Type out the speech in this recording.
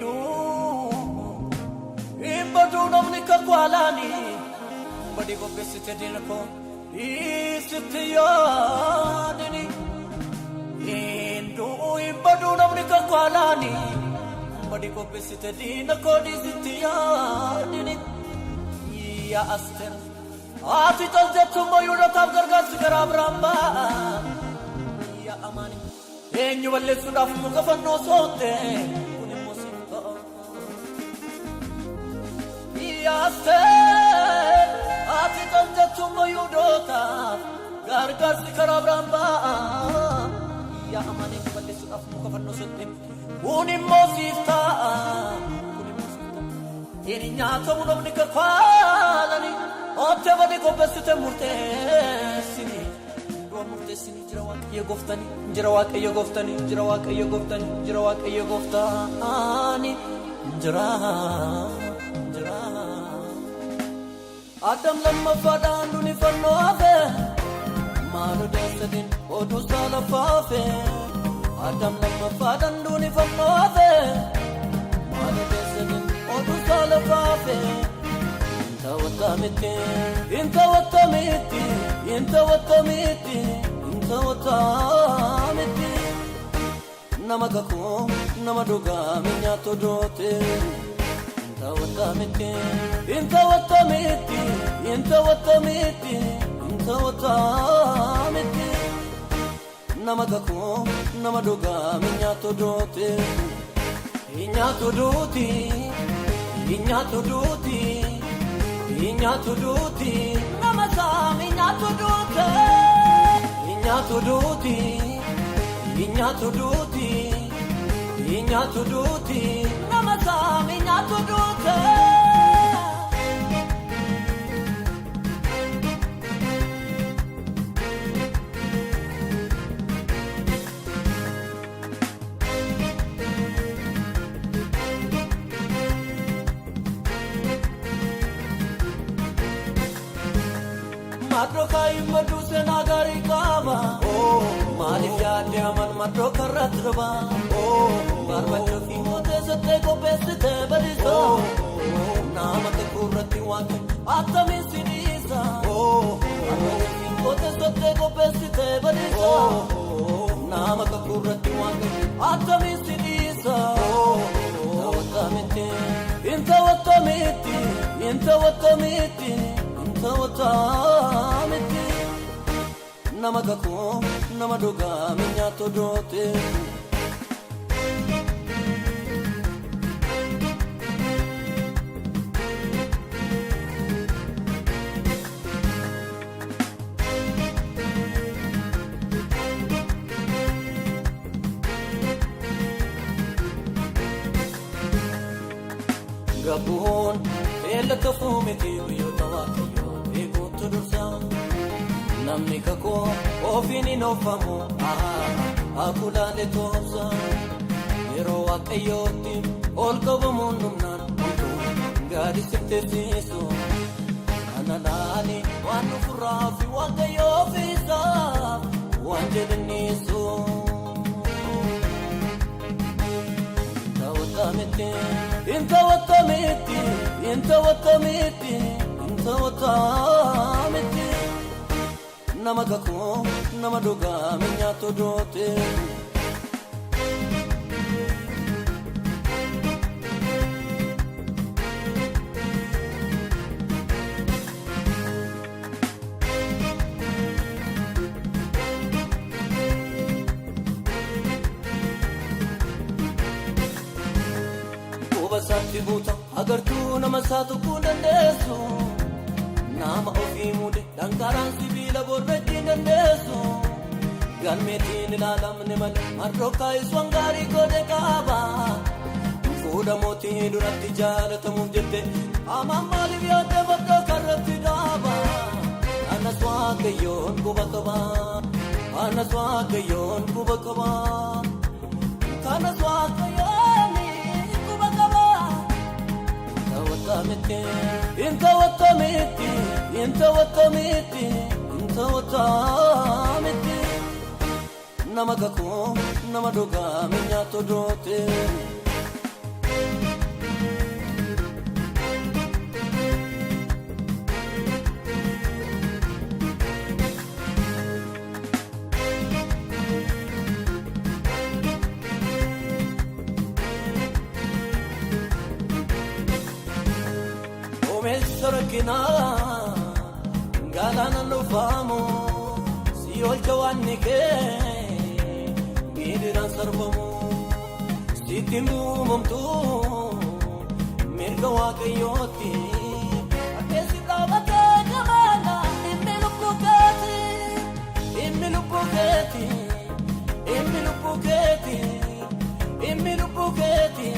Hinduu hin baduu namni kakuu alaanii badii qopheessite diina koo dhiisitti yaadini. Hinduu hin baduu namni kakuu alaanii badii qopheessite diina koo dhiisitti yaadini. Yaa Asteer ati cal jettu immoo Yihuudootaaf gargaarsi garaa biraan ba'a. Yaa Amaani eenyu balleessuudhaaf muka fannoo sootte kun immoo siif ta'a. Yaa Asteer ati cal jettu immoo Yihuudootaaf gargaarsi karaa biraan ba'a. Yaa Amaani eenyu balleessuudhaaf muka fannoo sootte kun immoo siif ta'a. Kun immoo siif ta'a. Inni nyaatamu namni kakaalani oottee badii qopheessite murteessini. Du'a murteessini jira Waaqayyo gooftani jira Waaqayyo gooftani jira Waaqayyo gooftani jira Waaqayyo gooftaani jira jira. Adam lammaffaadhaan duni fannoo hafe maal odeessatiin oduu saalafaafe. Adam lammaffaadhaan duni fannoo hafe maal odeessatiin oduu saalafaafe. Intawatamitti intawatamitti intawatamitti intawatamitti nama kakuu nama dhugaa nyaatu doote. Intawatamitti intawatamitti intawatamitti intawatamitti nama kakuu nama dhugaa nyaatu doote. Nyaatu duuti nyaatu duuti nyaatu duuti nama saami nyaatu duute. Nyaatu duuti nyaatu duuti nyaatu duuti nama saami nyaatu duute. Mardokaayi maduu seenaa gaarii qaba. Maaliif yaadde aman Mardooka irratti roba? Barbachuu fi mooteessitee qopheessitee badiisa. Nama kakuu irratti waan attamiin si dhiisa? Barbachuu fi mooteessitee qopheessitee badiisa. Nama kakuu irratti waan attamiin si dhiisa? Intawatamitti intawatamitti intawatamitti intawatamitti nama kakuu nama dhugaa nyaatu doote. Gabbuun beela kafuu miti guyyoota Waaqayyoo eeguutu dursa. Namni kakuu ofiin hin oofamu akulaalee toobsa. Yeroo Waaqayyootti ol qabamuun dhumnaan homtuu gadi si teessisu. Kana laali waan dhufurraa fi Waaqayyoo ofiisaaf waan jedhaniisu. Intawatamitti intawatamitti intawatamitti intawatamitti nama kakuu nama dhugaa nyaatu doote. Quba isaatti buuta agartuu nama isaa tuquu dandeessu. Nama ofii muude danqaraan sibiila borrechii hin dandeessu. Galmeetiin ilaalamne malee Mardookaayis waan gaarii godhe qaba. Fuula mootii duratti jaalatamuuf jette amaan maaliif yaadde Mardooka irratti dhaaba. Anas Waaqayyoon quba qaba. Anas Waaqayyoon quba qaba. Kanas Waaqayyoon quba qaba. Intawatamitti intawatamitti Inta wattamitti, inta wattamitti. Nama kakuu, nama dhugaa nyaatu doote. Omeessa rakkinaa galaana lufaamu si olcha waan kee miidhaan sarbamu sitti uumamtu mirga waaqayyooti. Akkeessi dhaabatee jabaana dhimmi lubbuu keeti, dhimmi lubbuu keeti, dhimmi lubbuu keeti, dhimmi lubbuu keeti.